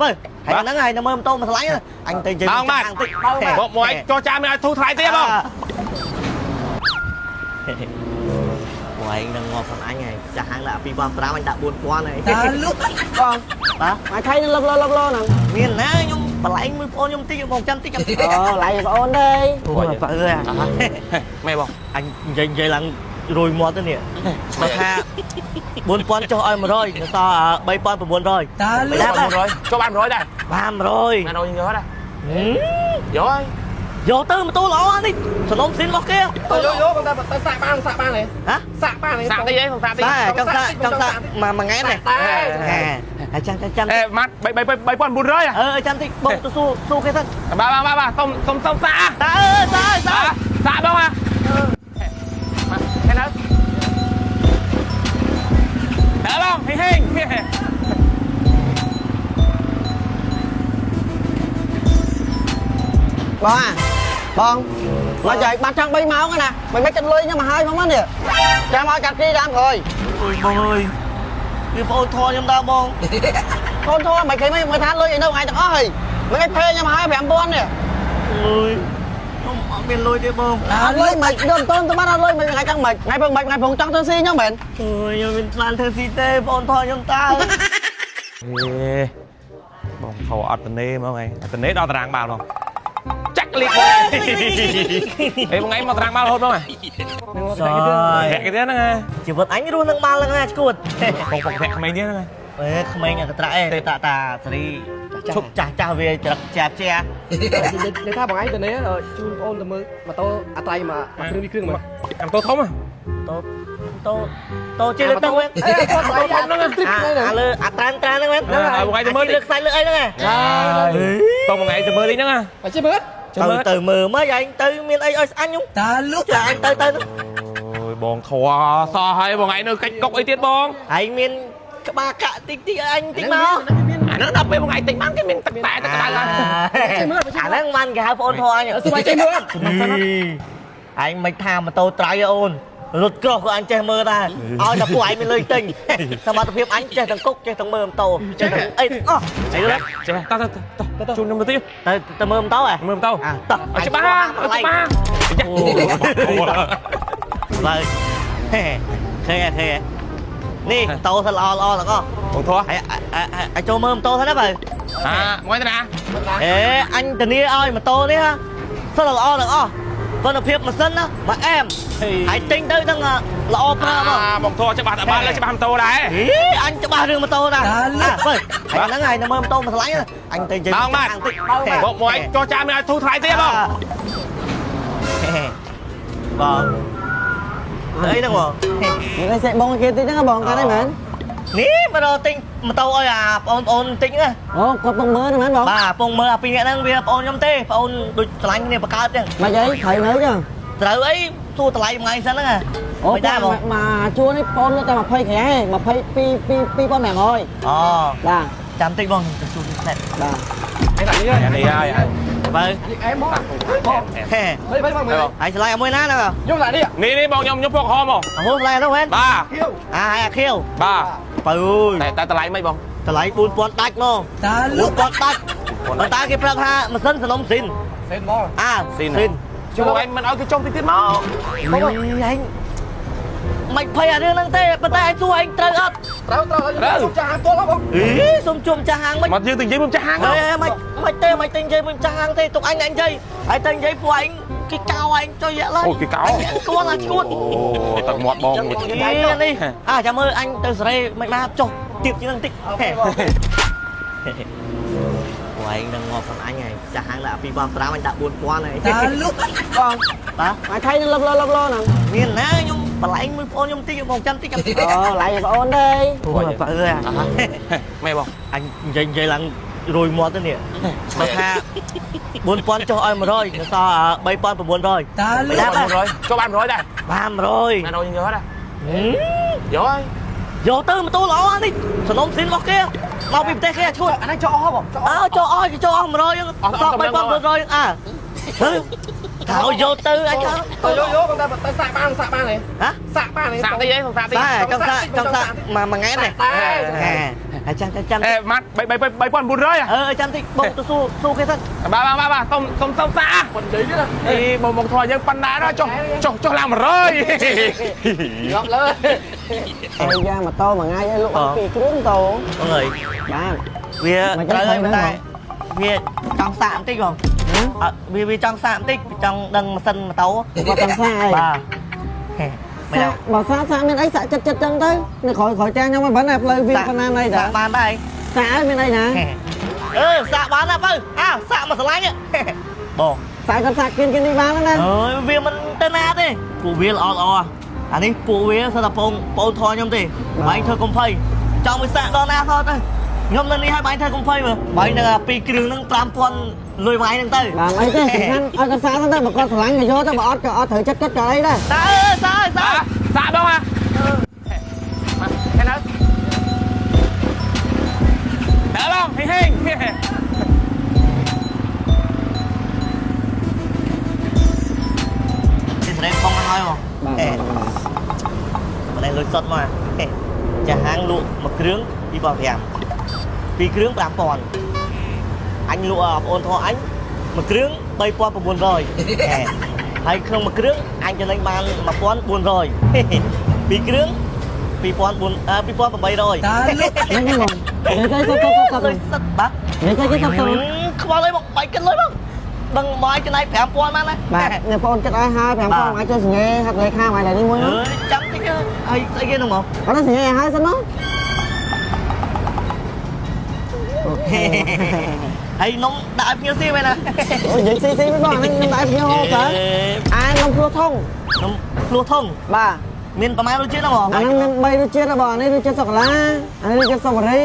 បើហើយហ្នឹងហើយនៅមើលម៉ូតូមកថ្លៃអញទៅនិយាយ បងបាទ តិច បងមកឲ្យចរចាមានឲ្យធូរថ្លៃទៀតបង ពួកឯងនឹងងាប់ខ្លួនអញហើយចាស់ហាងដាក់2005អញដាក់4000ហើយ តើលុក បង បាទ មួយថៃនឹងលឹបលលឹបលហ្នឹង មានណាខ្ញុំបន្លែងមួយបងខ្ញុំតិចបងចាំតិចចាំតិច អូឡៃបងអូនទេ អូយបើអើយ ម៉ែបង អញនិយាយនិយាយឡើងរួយមាត់ទៅនេះបើថា4000ចុះឲ្យ100នៅសល់3900 តើលុក 100ចូលបាន100ដែរ បាន100 ម៉ែ100យកដែរយកហើយ យកទៅម៉ូតូល្អនេះសនំស៊ីនរបស់គេ ទៅយកយកតែទៅសាក់បានសាក់បានទេ ហ៎ សាក់បានទេ សាក់តិចអីសាក់តិច សាចង់សាចង់សាមួយថ្ងៃនេះ តែ ហើយចាំចាំ អេម៉ាត់3 3900 អឺចាំតិចបងទៅសួរសួរគេសិន បាទបាទបាទសុំសុំសុំសាក់ តើសាសា សាក់បងហ่ะមកហេនៅតើបងហេងហេង បងអាបងមកចៃបាត់ចង់3ម៉ោងណាមិនមិនចិត្តលុយខ្ញុំមកហើយមកមកនេះចាំឲ្យកាត់ទីតាមក្រោយ អូយបងអើយវាបងអូនធေါ်ខ្ញុំដល់បង កូនធំមិនឃើញមិនថាលុយឯនៅថ្ងៃទាំងអស់ហើយមិនឲ្យភេខ្ញុំមកហើយ5000នេះ អើយខ្ញុំអត់មានលុយទេបង អត់លុយមិនដល់តទៅបានអត់លុយមិនថ្ងៃចង់មិនថ្ងៃពងមិនថ្ងៃពងចង់ធ្វើស៊ីខ្ញុំមែន អើយខ្ញុំមានស្មានធ្វើស៊ីទេបងអូនធေါ်ខ្ញុំតើ អេបងខោអត់តនេហ្មងឯងអត់តនេដល់តារាងបាល់ហ្មងចាក់លីកបងអេបងឯងមកតារាងបាល់រហូតហ្មង សយ ធាក់គេទៀតហ្នឹង ជីវិតអញរស់នឹងបាល់ហ្នឹងណាឈួត បងបងធាក់ក្មេងទៀតហ្នឹង អេក្មេងអកត្រាអេតាតាសេរីឈប់ចាស់ចាស់វាច្រឹកជាប់ជា និយាយថាបងឯងទៅនេះជូនបងអូនទៅមើលម៉ូតូអាត្រៃមកមួយគ្រឿងពីរគ្រឿងមក អាម៉ូតូធំហ៎ តូតូតូជិះលើទឹកវិញ អេគាត់ថ្លៃធំហ្នឹង អាលើអាត្រានត្រានហ្នឹងមែនលើខ្សាច់លើអីហ្នឹងហ៎ តោះបងឯងទៅមើលតិចហ្នឹងហ៎ បើជិះមើល ទៅទៅមើលមកអញទៅមានអីឲ្យស្អាញខ្ញុំ តើលុក ចាអញទៅទៅ អូយបងធွာសោះហើយបងឯងនៅកិច្ចកុកអីទៀតបង ឯងមានក្បាលកាក់តិចតិចឲ្យអញតិចមក អាហ្នឹងដល់ពេលបងឯងទិញបានគេមានទឹកតែទឹកក្តៅហើយ អាហ្នឹងបានគេហៅបងអូនធေါ်អញ សុំឲ្យជិះមើល ឯងមិនថាម៉ូតូត្រៃអូនរត់ក្រោះក៏អញចេះមើលដែរឲ្យតែពួកឯងមានលុយទិញសមត្ថភាពអញចេះទាំងគុកចេះទាំងមើលម៉ូតូចេះទាំងអីទាំងអស់អី ចេះតោះតោះតោះជូនខ្ញុំទៅទៀត ទៅទៅមើលម៉ូតូហ៎ មើលម៉ូតូ អាតោះ ឲ្យច្បាស់ឲ្យច្បាស់ ឡើយហេឃើញឃើញនេះម៉ូតូសិនល្អល្អទាំងអស់ បងធွာ ហើយឲ្យចូលមើលម៉ូតូសិនណាបើ អាមកទៅណា អេអញធានាឲ្យម៉ូតូនេះសិនល្អទាំងអស់គុណភាពម៉ាស៊ីនណាមកអែមហើយទិញទៅទាំងល្អប្រើហ្មង បងធွာច្បាស់តែបានលើច្បាស់ម៉ូតូដែរ ហីអញច្បាស់រឿងម៉ូតូណាស់បើហើយហ្នឹងហើយនៅមើលម៉ូតូមកថ្លៃអញទៅនិយាយ បងបាទបងមកឯងចរចាមានឲ្យធូរថ្លៃទៀតបង បងអីហ្នឹងបង មានអីសេកបងគេតិចហ្នឹងបងកាត់អីមែន នេះមកដល់ទិញម៉ូតូឲ្យអាបងប្អូនទិញណា អូគាត់បងមើលហ្នឹងមែនបង បាទពងមើលអាពីរនាក់ហ្នឹងវាបងប្អូនខ្ញុំទេបងប្អូនដូចឆ្លាញ់គ្នាបង្កើតចឹង មកអីត្រូវនៅចឹង ត្រូវអីសួរតម្លៃមួយថ្ងៃសិនហ្នឹង អូ មិនដែរបង មកជួននេះបងលក់តែ20ក្រា22 2500 អូ បាទ ចាំតិចបងទៅសួរនេះផ្ បាទ នេះ នេះហើយ បើ នេះអែមមកបង ហេ បីបីមកមើល ហើយឆ្លៃឲ្យមួយណាហ្នឹង ខ្ញុំឡានេះ នេះនេះបងខ្ញុំខ្ញុំពកហមហ្មង អាហូឆ្លៃហ្នឹងមែន បាទ ខៀវ អាហើយអាខៀវ បាទ បើអើយ តែតែតម្លៃមិនបង តម្លៃ4000ដាច់មក តើលុក 4000ដាច់ប៉ុន្តែគេប្រាប់ថាម៉ាស៊ីនសនំស៊ីន សេនមក អា ស៊ីន ជួយឯងមិនឲ្យគេចុំតិចទៀតមក បងឯងមិនភ័យអារឿងហ្នឹងទេប៉ុន្តែឯងសួរឯងត្រូវអត់ ត្រូវត្រូវខ្ញុំចាស់ហាងទាល់បង អីសុំជួបម្ចាស់ហាងមិន មកយើងទៅនិយាយមួយម្ចាស់ហាង ហេមិនមិនទេមិនទេនិយាយមួយម្ចាស់ហាងទេទុកអញអ្នកនិយាយហើយតែនិយាយពួកឯងគេកោឯងចុយយ៉ាឡើយ អូគេកោ ស្គាល់អាឈួត អូទឹកមាត់បងមួយ នេះនេះអាចាំមើលអញទៅសេរីមិនមកចុះទៀតជាងហ្នឹងតិចហេពួកឯងនឹងងាប់ខ្លួនអញហើយចាស់ហាងដាក់2005អញដាក់4000ហើយ តើលុក បង បាទ មួយថៃនឹងលឹបលលឹបលហ្នឹង មានណាខ្ញុំបន្លែងមួយបងប្អូនខ្ញុំតិចបងចាំតិចចាំតិច អូឡៃបងអូនទេ អូបើអើយ ម៉ែបង អញនិយាយនិយាយឡើងរួយមាត់ទៅនេះបើថា4000ចុះឲ្យ100នៅសល់3900 តើលុក 100ចូលបាន100ដែរ បាន100 ម៉ែ100យកដែរយកហើយ យកទៅម៉ូតូល្អនេះសនំស៊ីនរបស់គេមកពីប្រទេសគេឈួត អានេះចោអស់បងចោ អើចូលអស់គេចូលអស់100ហ្នឹងសល់3900អើទៅថាឲ្យយកទៅអញថា ទៅយកយកតែទៅសាក់បានសាក់បានទេ ហ៎ សាក់បានទេ សាក់តិចអីសាក់តិច សាចង់សាចង់សាមួយថ្ងៃនេះ តែ ហេ ហើយចាំចាំចាំ អេម៉ាត់3 3900 អឺចាំតិចបងទៅសួរសួរគេសិន បាទបាទបាទសុំសុំសុំសា ប៉ុន្តែទៀត អេបងមកធေါ်យើងប៉ុណ្ណាដល់ចុះចុះចុះឡើង100 ងាប់លើ អីយ៉ាម៉ូតូមួយថ្ងៃឲ្យលក់អស់ពីរគ្រឿងតោ បងអើយ បាទ វា មិន ត្រូវហើយ ចឹង តែ ត្រូវ វាចង់សាកបន្តិចបងអត់វាចង់សាកបន្តិចវាចង់ដឹងម៉ាស៊ីនម៉ូតូ គាត់ចង់សាកអី បាទហេមិន សាកបើសាកសាកមានអីសាកចិត្តចិត្តចឹងទៅនេះក្រោយក្រោយទាំងខ្ញុំមិនបានផ្លូវវាប៉ុណ្ណាណីតា សាកបានដែរ សាកឲ្យមានអីណា អឺសាកបានណាបើអើសាកមកស្រឡាញ់បង សាកគាត់សាកគៀនគៀននេះបានណា អើយវាមិនទៅណាទេពួកវាល្អល្អអានេះពួកវាសិតតែបងបងធေါ်ខ្ញុំទេបាញ់ធ្វើកុំភ័យចង់វាសាកដល់ណាសោះទៅខ្ញុំនៅនេះឲ្យបាញ់ធ្វើកុំភ័យមើលបាញ់នឹងពីរគ្រឿងហ្នឹង5000លុយមួយហ្នឹងទៅ បាទអីទេសំខាន់ឲ្យគាត់សាកទៅបើគាត់ស្រឡាញ់ក៏យកទៅបើអត់ក៏អត់ត្រូវចិត្តគាត់ក៏អីដែរ តើសាសា សាបងហ่ะមកហេនៅដល់បងហេងហេង ទីស្រែផងហើយបង បាទ អេម្នេះលុយសុតមកហេចាហាងលក់មួយគ្រឿង2005ពីរគ្រឿង5000អញលក់ឲ្យបងអូនធေါ်អញមួយគ្រឿង3900ហេហើយក្នុងមួយគ្រឿងអញចំណេញបាន1400ពីរគ្រឿង2400អឺ2800 តើលុកហ្នឹងហ្មងនិយាយទៅទៅទៅ លុយសុតបាទ និយាយទៅទៅទៅ ខ្វល់អីមកបាច់គិតលុយមកដឹងមកចំណាយ5000បានណា បាទនេះបងគិតឲ្យហើយ5000អាចទៅសញ្ញេហាត់លេខាមកឥឡូវនេះមួយ អើយចាំតិចហើយស្អីគេហ្នឹងមក អត់សញ្ញេឲ្យហើយសិនមកអូខេ ហើយនំដាក់ឲ្យភ្ញៀវស៊ីមែនណា អូនិយាយស៊ីស៊ីវិញបងហ្នឹងខ្ញុំដាក់ភ្ញៀវហូបតើអានំភ្លោះធុង នំភ្លោះធំ បាទ មានប្រមាណរសជាតិហ្នឹងបង អាហ្នឹងមាន3រសជាតិបងអានេះរសជាតិសូកូឡាអានេះរសជាតិសូបរី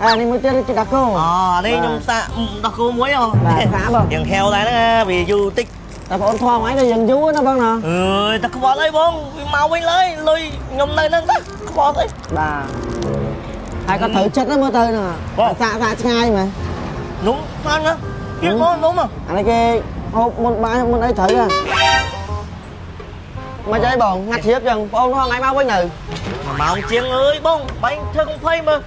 ហើយអានេះមួយទៀតរសជាតិដាកូ អូនេះខ្ញុំសាកដោះគោមួយហ៎ បាទសាកបង យ៉ាងហែវដែរហ្នឹងវាយូរតិច តែបងអូនធំហ្នឹងទៅយើងយូរណាបងណា អើយតែខ្វល់អីបងវាមកវិញលើយលុយខ្ញុំនៅហ្នឹងទៅខ្វល់អី បាទហើយក៏ត្រូវចិត្តហ្នឹងមើលទៅហ្នឹងសាកសាកឆ្ងាយមែន នំខ្លាំងណាស់ទៀតបងនំ អានេះគេហូបមុនបាយមុនអីត្រូវហ៎មកចៃបងងាត់ជ្រាបចឹងបងអូនថ្ងៃមកវិញនៅ 1ម៉ោងជាងអើយបងបាញ់ធ្វើកំភៃមើល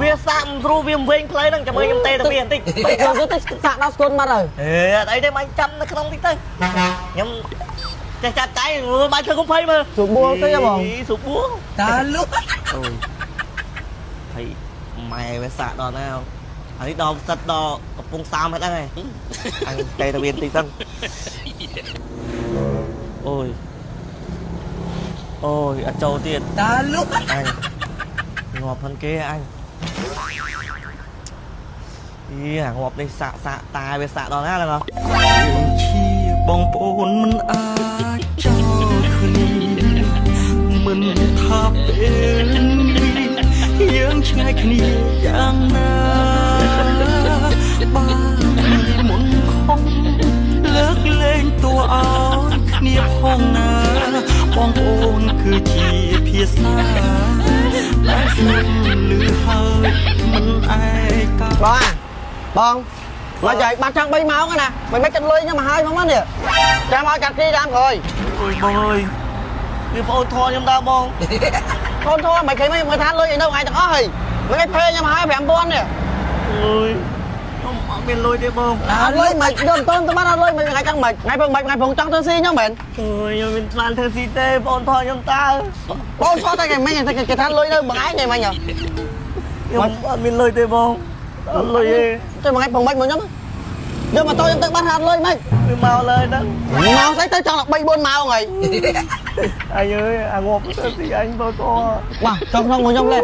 វាសាកមិនស្រួលវាមិនវែងផ្លូវហ្នឹងចាំមើលខ្ញុំទេទៅវាបន្តិច ទៅទៅសាកដល់ស្គនបាត់ហើយ អេអត់អីទេបាញ់ចាំនៅក្នុងតិចទៅខ្ញុំចេះចាប់ដៃបាញ់ធ្វើកំភៃមើល ស្រួលបួលទៅបង ស្រួលបួល តើលុក អូយហើយម៉ែវាសាកដល់ណាអានេះដល់សិតដល់កំពង់សោមហ្នឹងហើយអញទេទៅវាបន្តិចទៅអូយអូយអត់ចូលទៀត តើលុក អញងាប់ផិនគេអញអីអាងាប់នេះសាក់សាក់តាវាសាក់ដល់ណាហ្នឹងហ៎ ជាបងប្អូនមិនអាចចោលគ្នាមិនថាពេលនេះយើងឆ្ងាយគ្នាយ៉ាងណាបានគ្នាមុនខំលើកលែងតួឲ្យគ្នាផងណាបងប្អូនគឺជាភាសាដែលខ្ញុំឮហើយមិនឯកា បងបងមកចៃបាត់ចង់3ម៉ោងណាមិនមិនគិតលុយខ្ញុំមកហើយហ្មងនេះចាំឲ្យកាត់ទីតាមក្រោយ អូយបងអើយវាបងអូនធរខ្ញុំដែរបង កូនធំមិនឃើញមិនថាលុយឯនៅថ្ងៃទាំងអស់ហើយមិនឲ្យភេខ្ញុំហើយ5000នេះ អើយខ្ញុំអត់មានលុយទេបង អត់លុយមិនយកតទៅបានអត់លុយមិនថ្ងៃចង់មិនថ្ងៃព្រឹកមិនថ្ងៃព្រឹកចង់ទៅស៊ីខ្ញុំមែន អើយខ្ញុំមានស្មានធ្វើស៊ីទេបងអូនធរខ្ញុំតើ បងថតតែថ្ងៃមិញគេថាលុយនៅមួយថ្ងៃថ្ងៃមិញហ៎ ខ្ញុំអត់មានលុយទេបងអត់លុយទេ ទៅមួយថ្ងៃព្រឹកមិនមកខ្ញុំយកម៉ូតូខ្ញុំទៅបាត់ហាត់លុយមិន វាមកលើហ្នឹង ម៉ោងស្អីទៅចង់3 4ម៉ោងហើយ អញអើយអាងាប់ធ្វើស៊ីអញបងក បាទចង់ក្នុងមកខ្ញុំលេ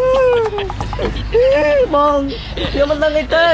បងខ្ញុំមិនដឹងអីទេ